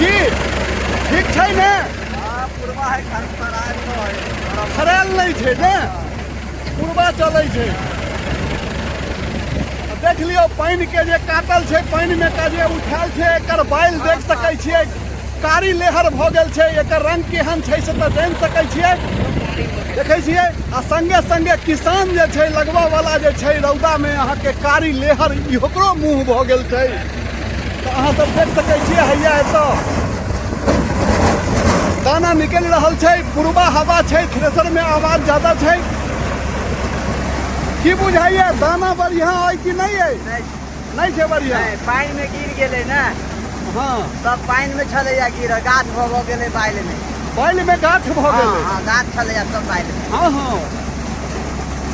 की ठीक छै ने? खरायल नहि छै ने, पुरबा चलै छै। देख लियौ पानि के जे काटल छै, पानि मे का जे उठायल छै, एकर बाइल देख सकै छियै, कारी लेहर भऽ गेल छै। एकर रंग केहन छै से तऽ जानि सकै छियै, देखै छियै। आ संगे संगे किसान जे छै लगबऽ वाला जे छै, रौदा मे अहाँके कारी लेहर ओकरो मुँह भऽ गेल छै। तऽ अहाँ सब देख सकै छियै, हैया एतऽ दाना निकलि रहल छै। पुरबा हवा छै, थ्रेसर में आवाज ज्यादा छै। की बुझाइए, दाना बढ़िया अइ कि नहि अइ? नहि छै बढ़िया। पानि में गिर गेलै ने। हाँ, सब पानि में छलैया गिरल, गाछ भऽ भऽ गेलै बालि में। बालि में गाछ भऽ गेलै। हाँ, गाछ छलैया सब बालि में। हाँ हाँ,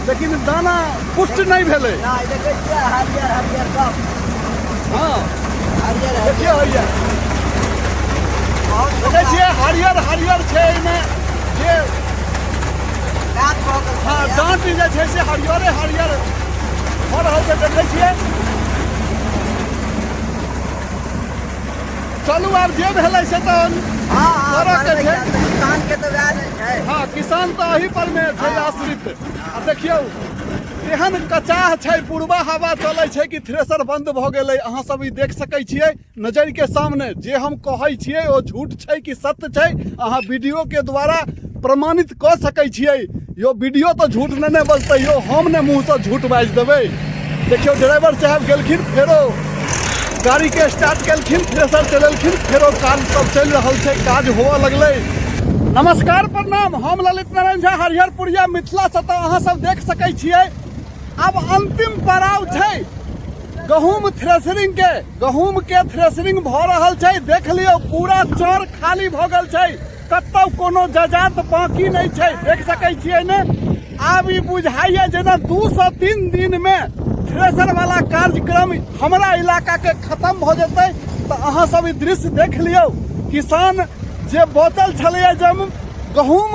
लेकिन दाना पुष्ट नहि भेलै। नहि, देखै छियै हरियर हरियर सब। हाँ, हरियर। देखियौ हैया, देखै छियै हरियर हरियर छै एहिमे जे गाछ भऽ गेल। हाँ, डाँट जे छै से हरियरे हरियर भऽ रहल छै, देखै छियै। चलू, आब जे भेलै से तऽ करऽ के छै। किसान के तऽ वएह ने छै। हँ, किसान तऽ एही पर मे छै आश्रित। आ देखियौ एहन कचाह छै, पुरबा हवा चलै छै कि थ्रेसर बंद भऽ गेलै। अहाँ सब ई देख सकै छियै नजर के सामने। जे हम कहै छियै ओ झूठ छै कि सत्य छै, अहाँ वीडियो के द्वारा प्रमाणित कऽ सकै छियै। यो वीडियो तऽ झूठ नहि ने बजतै यो, हम ने मुँहसँ झूठ बाजि देबै। देखियौ ड्राइवर साहब गेलखिन, फेरो गाड़ीके स्टार्ट केलखिन, थ्रेसर चलेलखिन, फेरो काज सब चलि रहल छै, काज हुअ लगलै। नमस्कार, प्रणाम, हम ललित नारायण झा हरिहरपुरिया मिथिलासँ। तऽ अहाँ सब देख सकै छियै, आब अंतिम पड़ाव छै गहूम थ्रेसरिंग के। गहूम के थ्रेसरिंग भऽ रहल छै। देख लियौ, पूरा चौर खाली भऽ गेल छै, कतौ कोनो जजात बाकी नहि छै, देख सकै छियै ने। आब ई बुझाइए जेना 2 से 3 दिन मे थ्रेसर वाला कार्यक्रम हमरा इलाका के खत्म भऽ जेतै। तऽ अहाँ सब ई दृश्य देख लियौ। किसान जे बचल छलैया, जब गहूम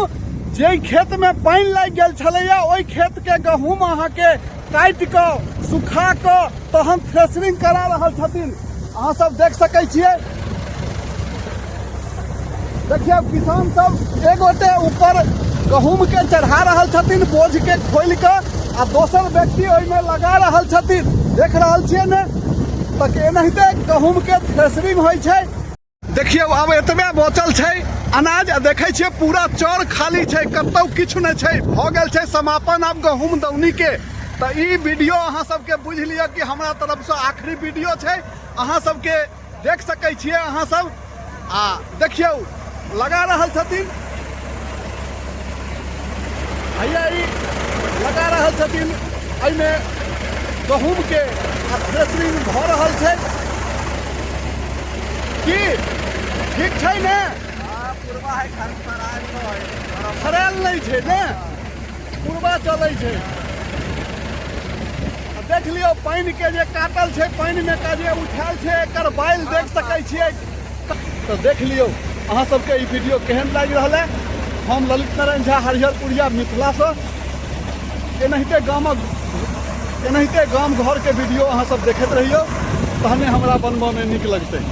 जाहि खेतमे पानि लागि गेल छलैया, ओहि खेतके गहूम अहाँके काटि कऽ सुखा कऽ तहन थ्रेसरिंग करा रहल छथिन। अहाँ सब देख सकै छियै। देखियौ, किसान सब एक गोटे ऊपर गहूम के चढ़ा रहल छथिन बोझ के खोलि कऽ, आ दोसर व्यक्ति ओहिमे लगा रहल छथिन। देख रहल छियै ने? तऽ एनाहिते गहूम के थ्रेसरिंग होइ छै। देखियौ, आब एतबे बचल छै अनाज, आ देखै छियै पूरा चौर खाली छै, कतौ किछु नहि छै। भऽ गेल छै समापन आब गहूम दौनी के। तऽ ई वीडियो अहाँ सबके बुझि लिअ कि हमरा तरफसँ आखिरी वीडियो छै। अहाँ सबके देख सकै छियै अहाँ सब। आ देखियौ लगा रहल छथिन, भैया ई लगा रहल छथिन एहिमे गहूमके, आ थ्रेसरिंग भऽ रहल छै। की ठीक छै ने? खरायल नहि छै ने, पुरबा चलै छै। देख लियौ पानि के जे काटल छै, पानि मे का जे उठायल छै, एकर बाइल देख सकै छियै। तऽ देख लियौ, अहाँ सबके ई वीडियो केहन लागि रहल है। हम ललित नारायण झा हरिहरपुरिया मिथिलासँ। एनाहिते गामक, एनाहिते गाम घरके वीडियो अहाँ सब देखैत रहियौ, तहने हमरा बनबऽमे नीक लगतै।